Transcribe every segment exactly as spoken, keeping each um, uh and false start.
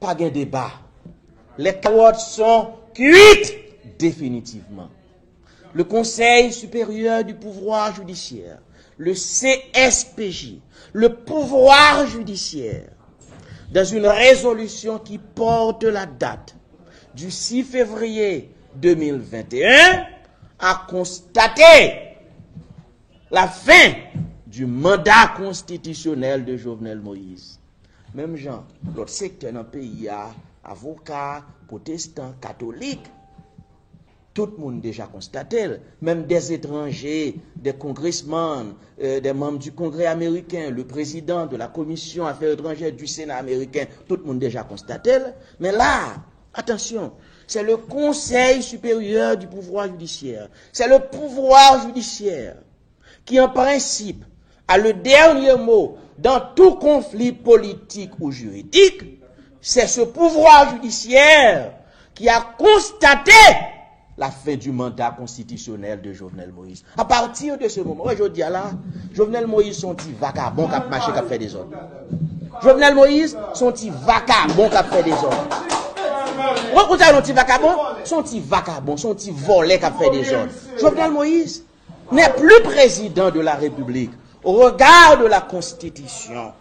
Pa gen deba. Les carottes sont cuites définitivement. Le Conseil supérieur du pouvoir judiciaire, le C S P J, le pouvoir judiciaire, dans une résolution qui porte la date du six février deux mille vingt et un, a constaté la fin du mandat constitutionnel de Jovenel Moïse. Menm jan lòt sektè nan peyi a, avoka, pwotestan, katolik, tout moun deja konstate l. Menm des étrangers, des congressmen, euh, des membres du Congrès américain, le président de la Commission Affaires étrangères du Sénat américain, tout moun deja konstate l. Men la, attention, c'est le Conseil supérieur du pouvoir judiciaire. C'est le pouvoir judiciaire qui, en principe, a le dernier mot dans tout conflit politique ou juridique, c'est ce pouvoir judiciaire qui a constaté la fin du mandat constitutionnel de Jovenel Moïse. A pati de se moman, wè, jodi a la, Jovenel Moïse se yon ti vakabon k ap mache, k ap fè dezòd. Jovenel Moïse se yon ti vakabon k ap fè dezòd. Ou konn sa yon ti vakabon? Se yon ti vakabon, se yon ti vòlè k ap fè dezòd. Jovenel Moïse n'est plus président de la République au regard de la Constitution,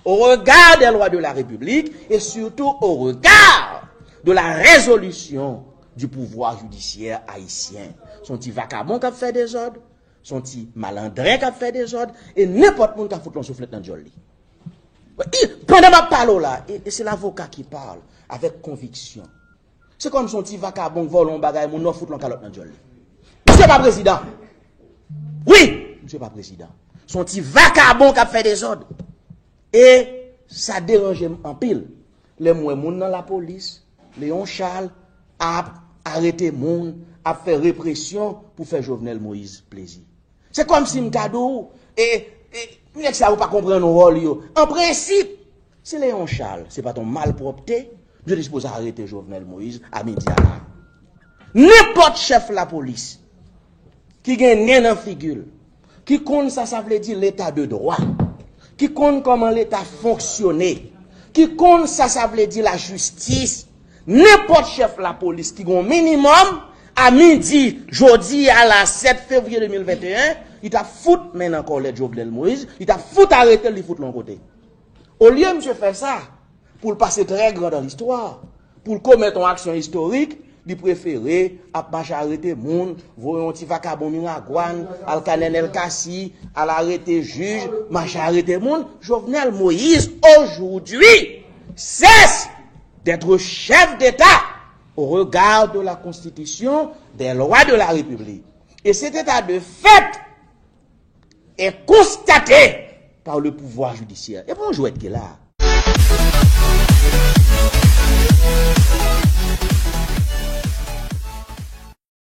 au regard des lois de la République et surtout au regard de la résolution du pouvoir judiciaire haïtien. Se yon ti vakabon k ap fè dezòd, se yon ti malandren k ap fè dezòd, e nenpòt moun ka fout l yon souflèt nan djòl li. I- Pandan m ap pale w la, e, e se lavoka ki pale avèk konviksyon. Se kòm se yon ti vakabon k vòlè yon bagay moun nan, fout l yon kalòt nan djòl li. Misye pa prezidan. Wi, misye pa prezidan. Se yon ti vakabon k ap fè dezòd. E sa deranje m anpil. Lè m wè moun nan lapolis, Léon Charles ap arete moun, ap fè represyon pou fè Jovenel Moïse plezi. Se kòmsi m ta di w, e, e, nèg sa yo pa konprann wòl yo. An prensip, si Léon Charles se pa t yon malpwòpte, yo te sipoze arete Jovenel Moïse a midi a la. Nenpòt chèf lapolis ki gen nen nan figi l, ki konn sa sa vle di leta de dwa, ki konn kòman leta fonksyone, ki konn sa sa vle di lajistis, nenpòt chèf lapolis ki gen yon minimòm, a midi jodi a la sèt fevriye de mil venteyen, li t ap fout men nan kòlèt Jovenel Moïse, li t ap fout arete l, li fout l yon kote. Olye misye fè sa, pou l pase très grand dans l'histoire, pou l komèt yon aksyon istorik, li prefere ap mache arete moun, voye yon ti vakabon Miragwàn, al Kanènèl Kasi, al arete jij, mache arete moun. Jovenel Moïse, aujourd'hui, cesse d'être chef d'État au regard de la Constitution, des lois de la République. Et cet état de fait est constaté par le pouvoir judiciaire. E pa yon jwèt ki la.